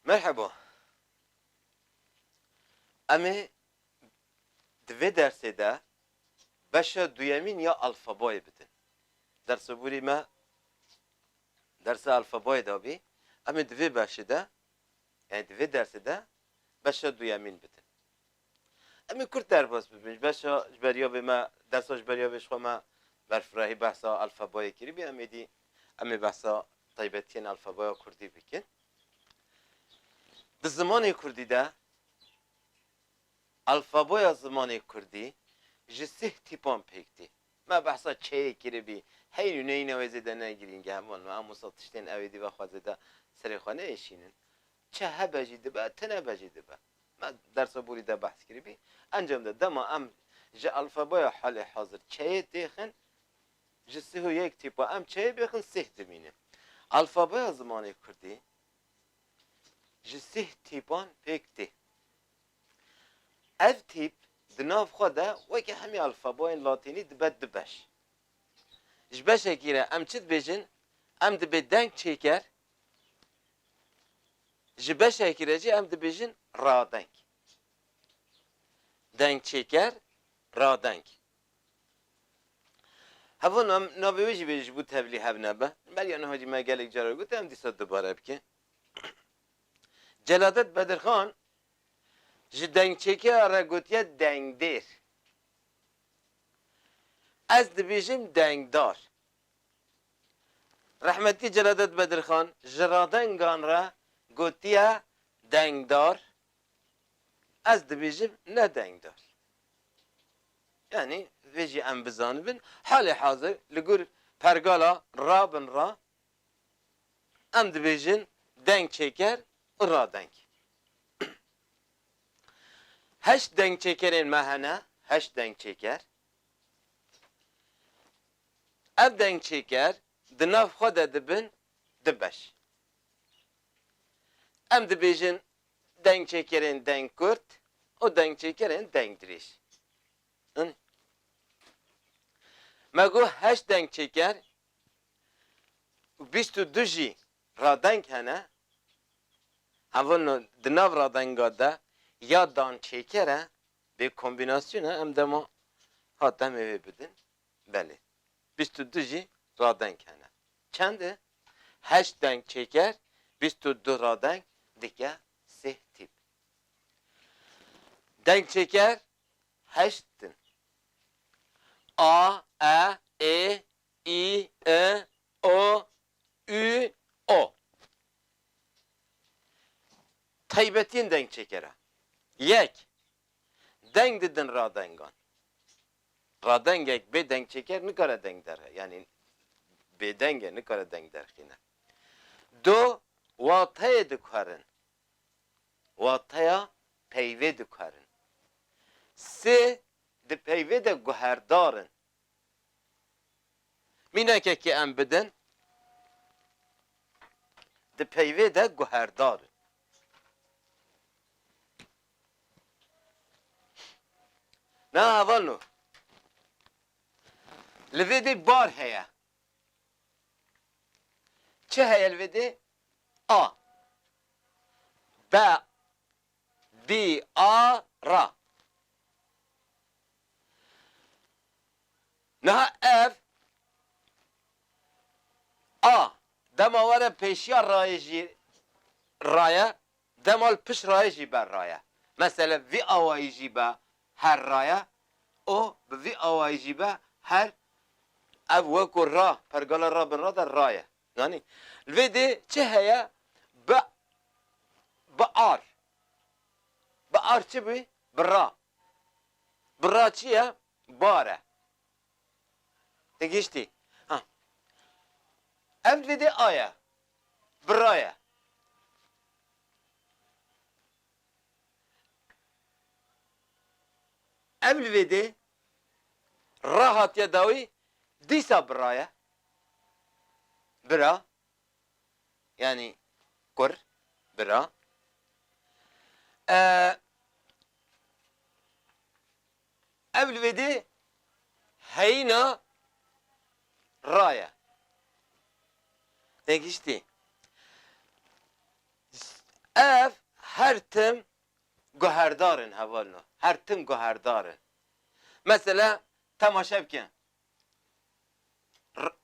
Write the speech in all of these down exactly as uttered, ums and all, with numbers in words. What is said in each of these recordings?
Merheba. Em ê di vê dersê de beşa duyemîn ya alfabayê bidin. Dersa borî me dersa alfabayê de bî. Em ê di vê beşê de, yani di vê dersê de beşa duyemîn bidin. Em ê kurt derbas bibin. Ji beşa, ji beriya vê me, dersa ji beriya vê ji xwe me berfirehî behsa alfabayê kiribî. Em êdî, em ê behsa taybetiyên alfabaya kurdî bikin. Di zimanê kurdî de alfabaya zimanê kurdî ji sih tîpan pêk tê. Me behsa çeyê kiribî. Heyn û neyna wê zêde ne girîng e. Heval me, em wisa tiştên ew êdî vexwe zêde serê xwe neêşînin. Çi hebe jî dibe, tune be jî dibe. Me dersa borî de behs kiribî. Encam de dema em ji alfabaya halê hazir çeyê têxin, ji sih û yek tîpa em çeyê bêxin, sih dimîne. Alfabaya zimanê kurdî ji sih tîpan pêk tê. Ev tîp di nav xwe de weke hemî alfabayên latînî dibe du beş. Ji beşekî re em çi dibêjin? Em dibê dengçêker, ji beşekî re jî em dibêjin radeng. Dengçêker, radeng. Hevalno, em navê wê jî bê ji bo tevlî hev nebe. Beriya niha jî me gelek caran gotiye, em dîsa dubare bikin. Celadet Bedirxan ji dengçêkera re gotiye dengdêr. Ez dibêjim dengdar. Rehmetî Celadet Bedirxan ji radengan re gotiye dengdar. Ez dibêjim ne dengdar. Yani vê jî em bizanibin. Halê hazir li gor pergala ra bin ra em dibêjin dengçêker û radeng. Heşt dengçêkerên me hene, heşt dengçêker. Ev dengçêker di nav xwe de dibin du beş. Em dibêjin dengçêkerên dengkurt û dengçêkerên dengdirêj. Hin? Me got heşt dengçêker û bîst û du jî radeng hene. Hevalno, di nav radenga de ya dançêker e, bê kombînasyon e, em dema hat em ê wê bidin. Belê. Bîst û du jî radeng hene. Çend e? Heşt dengçêker, bîst û du radeng dike sih tîp. Dengçêker heşt in. A, E, Ê, Î, I, O, Ü, O. Taybetiyên dengçêkera. Yek. Deng didin radengan. Radengek bê dengçêker nikare deng derxe. Yanî bêdeng e, nikare deng derxîne. Du, wateyê diguherin. Wateya peyvê diguherin. Sê, di peyvê de guherdar in. Mînakekê em bidin, di peyvê de guherdar in. Na hevalno. Li vê dê bar heye. Çi heye li vê dê? A. Be, bi, a, ra. Niha ev a dema were pêşiya rayê jî raye, dema li pişt rayê jî be raye. Mesele vî awayî jî be her raye û bi vî awayî jî be her ev wekû ra, pergala ra bin ra de raye. Yanî li vê dê çi heye? Bi, bi ar. Bi ar çi bû? Bi ra. Bi ra çi ye? Bar e. Te giştî. Ha. Ev li vê dê a ye. Bi ra ye. Ev li vê dê ra hatiye dawî, dîsa bi ra ye. Bira. Yanî kur, bira. Ee, ev li vê dê heyîna ra ye. Te giştî. Ev her tim guherdar in hevalno. Her tim guherdar in. Mesela, temaşe bikin. R-,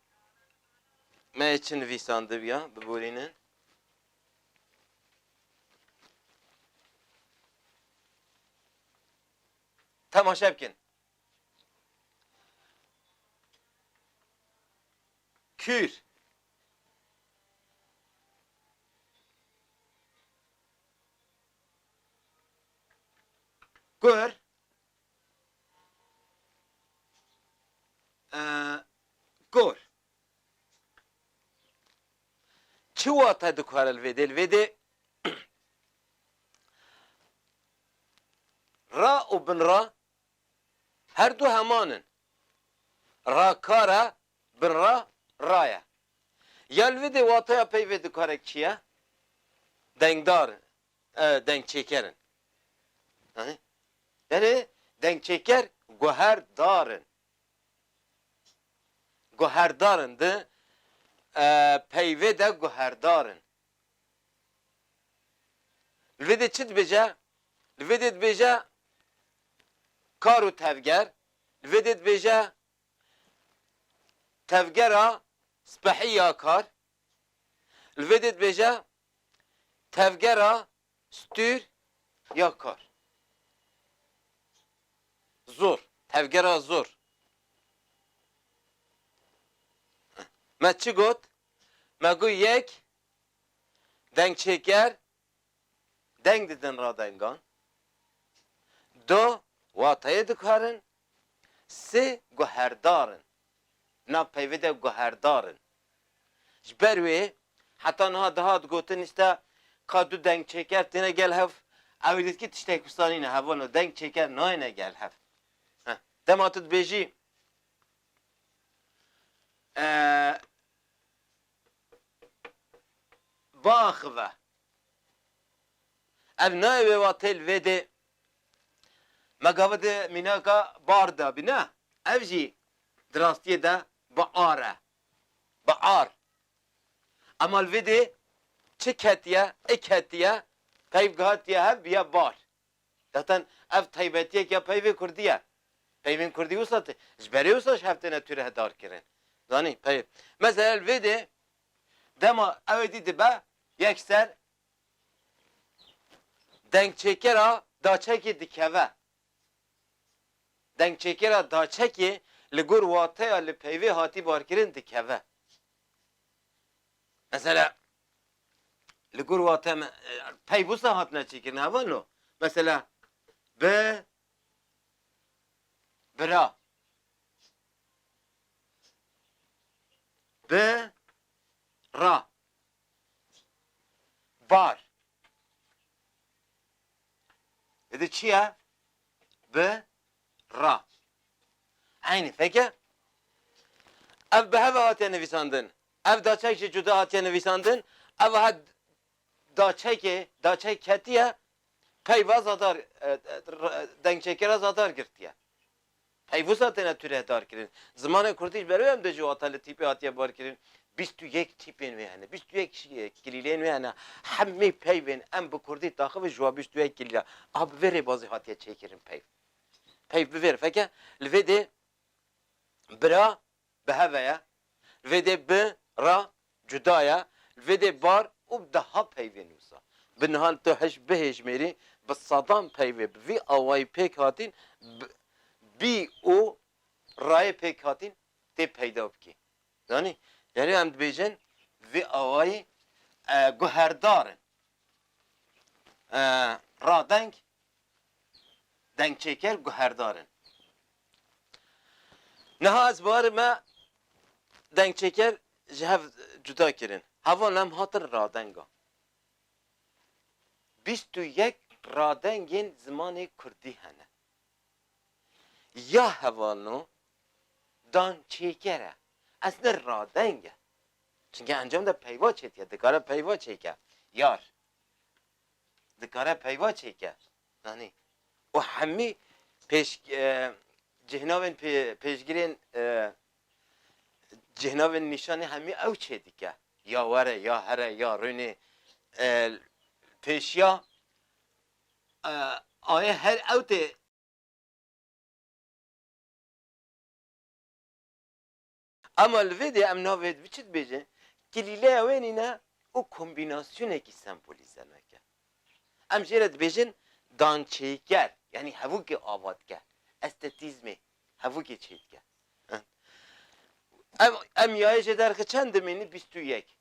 me çi nivîsandibiya, biborînin. Temaşe bikin. Kür. Kur. Ee, kor. Çi wate dikare li vê dê? Li vê dê ra û binra her du heman in. Ra kar e, binra ra ye. Ya li vê dê wateya peyvê dikare çi ye? Dengdar, e, dengçêker in. Yani, yani dengçêker guherdar in. Guherdar in di, e, peyvê de guherdar in. Li vê dê çi dibêje? Li vê dê dibêje kar û tevger. Li vê dê dibêje tevgera spehî ya kar. Li vê dê dibêje tevgera stûr ya kar. Zor. Tevgera zor. Me çi got? Me got yek, dengçêker, deng didin radengan. Du, wateyê dikarin. Sê, guherdar in. Nav peyvê de guherdar in. Ji ber wê heta niha dihat gotin, îşte ka du dengçêker têne gel hev, ew ê dît ki tiştek wisa nîne, hevalno, dengçêker nayêne gel hev. Heh. Dema tu dibêjî, e, biaxive. Ev nayê wê watê li vê dê. Me gava di mînaka bar dabî, ne? Ev jî di rastiyê de bi ar e. Bi ar. Ema li vê dê çi ketiye, ê ketiye, peyv gihatiye hev biye bar. Zaten ev taybetiyek ya peyvê kurdî ye. Peyvên kurdî wisa tê, ji berê wisa ji hev têne tûrehedar kirin. Zanî, peyv. Mesela li vê dê dema ew ê dî dibe yekser dengçêkera daçekê dikeve. Dengçêkera daçekê li gor wateya li peyvê hatî barkirin dikeve. Mesela, li gor wate me, e, peyv wisa hatine çêkirin, hevalno. Mesela, bi, bira. Bi, ra. Bar. Êdî çi ye? Bi, ra. Eynî, peki? Ev bi hev hatiye nivîsandin. Ev daçek jî cuda hatiye nivîsandin. Ev ha daçekê, daçek ketiye, peyva zadar, e, e, r-, dengçêkera zadar girtiye. Peyv wisa têne tûrehedar kirin. Zimanê kurdî ji ber wê em dê ji wata li tîpê hatiye bar kirin. Bîst û yek tîpên wê hene. Bîst û yek şi-, kilîleyên wê hene. Hemî peyvên em bi kurdî daxivin ji wa bîst û yek kilîla. A bi vê rêbazî hatiye çêkirin peyv. Peyv bi vê re feke li vê dê bira bi hev e ye. Li vê dê bi ra cuda ye. Li vê dê bar û daha peyvên wisa. Bi niha tu hiş bihêjmêrî bi sedan peyvê bi vî awayî pêk hatîn, bi, bî û rayê pêk hatîn tê peyda bikî. Zanî? Yanî em dibêjin vî awayî, e, guherdar in. E, radeng, dengçêker guherdar in. Niha ez bawerê me dengçêker ji hev cuda kirin. Heval em hatin radenga. Bîst û yek radengên zimanê kurdî hene. Ya hevalno, dan çêker e. Eslê radeng e. Çunke encam de peyva çêtiye, dikare peyva çêke. Yar. Dikare peyva çêke. Zanî. Û hemî pêş-, e, cihnavên pê-, pêşgirên, e, cihnavên nîşanê hemî ew çêdike. Ya were, ya here, ya rûnê, e, pêşiya, e, ayê her ew tê. Ama li vê de em navê bi çi dibêjin? Kilîleya wê nîne û kombînasyonekî sembolîze neke. Em jê re dibêjin dançêker, yanî hevûkê ava dike, estetîzmê hevûkê çêdike. Em, em yayê jê derxe çend dimînin? Bîst û yek.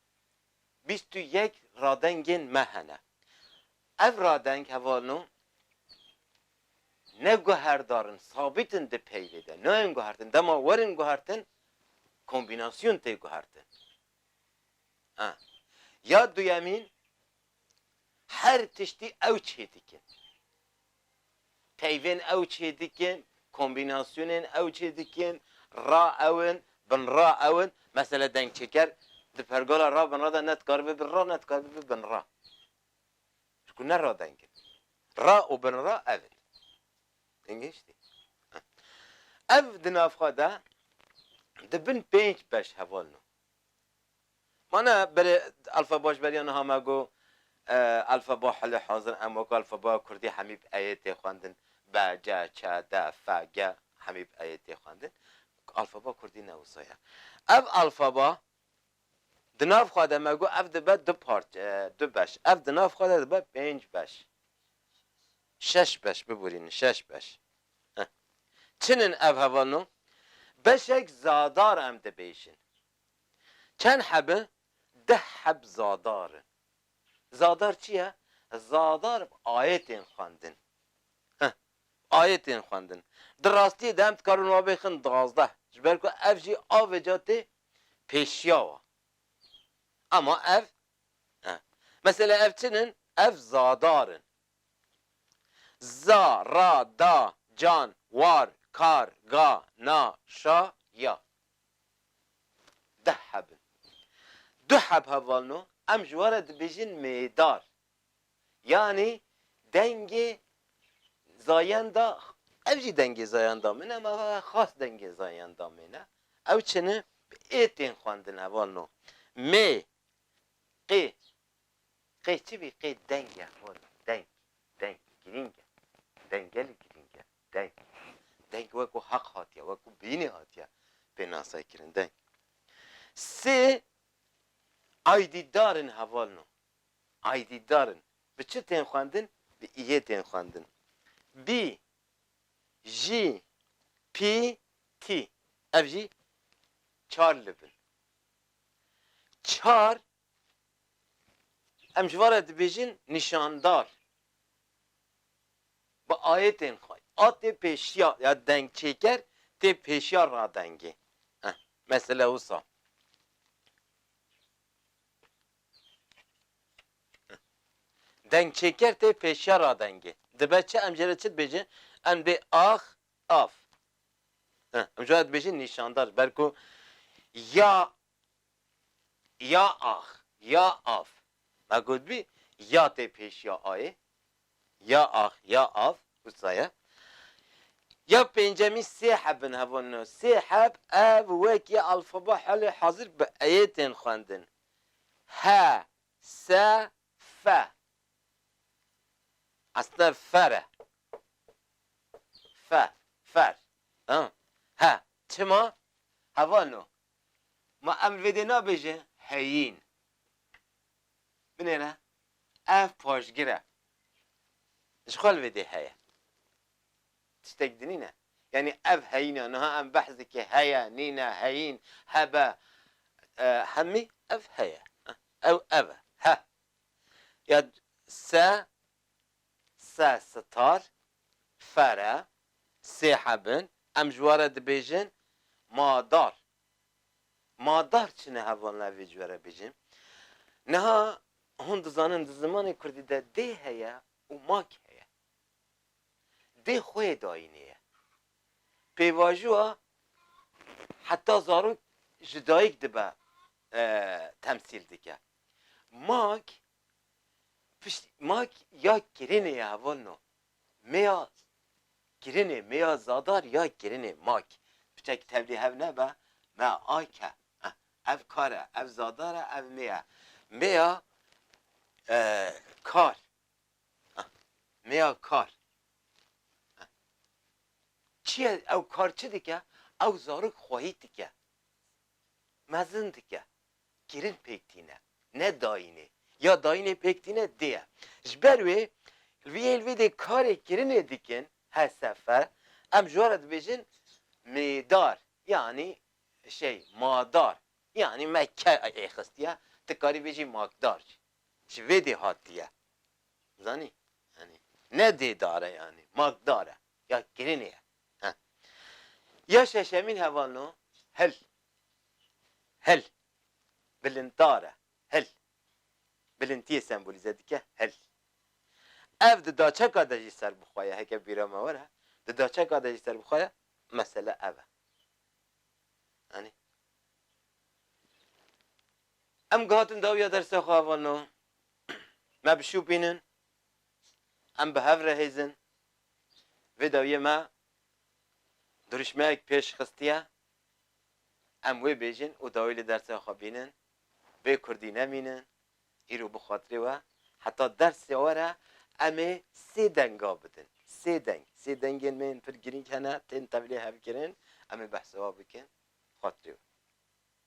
Bîst û yek radengên me hene. Ev radeng hevalno ne guherdar in, sabit in di peyvê de. Nayên guhertin. Dema werin guhertin, kombînasyon tê guhertin. Ha. Ya duyemîn, her tiştî ew çêdikin. Peyvên ew çêdikin, kombînasyonên ew çêdikin, ra ew in, binra ew in. Mesele dengçêker di pergala ra binra de ne dikaribe bi ra, ne dikaribe bi binra. Ji ku ne radeng in. Ra û binra ev in. Hingê tiştî. Ev di nav xwe de dibin pênc beş hevalno. Mana berê alfaba ji beriya niha me got, e, alfaba hali hazir em wek alfaba kurdî hemî bi eyê tê xwendin. Be, ce, çe, de, fe, ge hemî bi eyê tê xwendin. Alfaba kurdî ne wisa ye. Ev alfaba di nav xwe de me got ev dibe du parçe, e, du beş. Ev di nav xwe de dibe pênc beş. Şeş beş biborînin, şeş beş. Heh. Çi nin ev hevalno? Beşek zadar em dibêjin. Çend heb in? Deh heb zadar in. Zadar çi ye? Zadar bi ayê tên xwendin. Heh, ayê tên xwendin. Di rastiyê de em dikarin wa bêxin duwazdeh. Ji ber ku ev jî avêca tê pêşiya wa. Ama ev, heh. Mesela ev çi nin? Ev zadar in. Za, ra, da, can, war, kar, ga, na, şa, ya. Deh heb in. Du heb hevalno, em ji we re dibêjin mêdar. Yanî dengê zayenda, ev jî dengê zayenda min e, ama xas dengê zayenda min e. Ew çi ne? Bi ê tên xwendin hevalno. Mê, qê, Qê çi bî? Qê deng e, hol. Deng. Deng. Girîng e. Deng gelî girîng e. Deng. Deng wekû heq hatiye, wekû bînê hatiye pênasekirin. Deng. Sê aydîdar in hevalno. Aydîdar in. Bi çi tên xwendin? Bi iyê tên xwendin. Bî, jî, pî, tî. Ev jî çar lib in. Çar Em ji van re dibêjin nîşandar. Bi ayê tên xwe. A tê pêşiya, ya dengçêker tê pêşiya radengê. Heh, mesele wisa. Dengçêker tê pêşiya radengê. Dibe çi? Em jê re çi dibêjin? Em dê ax, af. Heh, em ji van re dibêjin nîşandar. Ber ku ya Ya ax, ya av. Me gotbî, ya tê pêşiya ayê. Ya ax, ya av, wisa ye. Ya pêncemî sê heb in hevalno. Sê heb ev wekî alfaba halê hazir bi eyê tên xwendin. He, se, fe. Aslında fer e. Fe, fer. Ha? He. Çima? Hevalno. Ma em vê dê nabêje heyîn. Binêre. Ev paşgir e. Ji xwe li vê dê heye. Tiştek dinîne. Yanî ev heyîn e. Niha em behs dike heye, nîne, heyîn, hebe. E, hemî ev heye. Ew ev e. He. Ya se, se sitar, fere, sê heb in. Em ji we re dibêjin madar. Madar çi ne hevalna vê ji we re bêjin? Niha hûn dizanin di zimanê kurdî de dê heye û mak heye. Dê xweyê dayînê ye. Pêvajoya heta zarok ji dayik dibe, e, temsîl dike. Mak, pişt, mak ya kirinê ye hevalno. Meya kirinê, meya zadar ya kirinê, mak. Piçek tevlî hev nebe, me ake. Eh, ev kar e, ev zadar e, ev mê ye. Meya, e, kar. Par çi dike? Ew zarok xwehî dike. Mezin dike. Kirin pêk tîne. Ne dayînê. Ya dayînê pêk tîne dê ye. Ji ber wê li vê, li vê dê karê kirinê dikin her sefer. Em ji we re dibêjin mêdar. Yanî şey, madar. Yanî me ke ê xistiye, tu karî bêjî makdar jî. Ji vê dê hatiye. Zanî? Yanî ne dêdar e yanî, makdar e. Ya kirinê ye. Heh. Ya şeşemîn hevalno, hil. Hil. Bilindar e. Hil. Bilindiyê sembolîze dike, hil. Ev di daçeka de jî serbixwe ye, heke bîra me were, di daçeka de jî serbixwe ye, mesele ev e. Yanî, em gihatin dawiya dersa xwe hevalno. Me bişopînin, em bi hev re hêzin. Vê dawiyê me dirûşmeyek pêş xistiye. Em wê bêjin û dawî li dersa xwe bînin. Bê kurdî nemînin. Îro bi xatirê we. Heta dersê we re em ê sê denga bidin. Sê deng. Sê dengên me yên pir girîng hene, tên tevlê hev kirin. Em ê behsa we bikin. Xatirê we.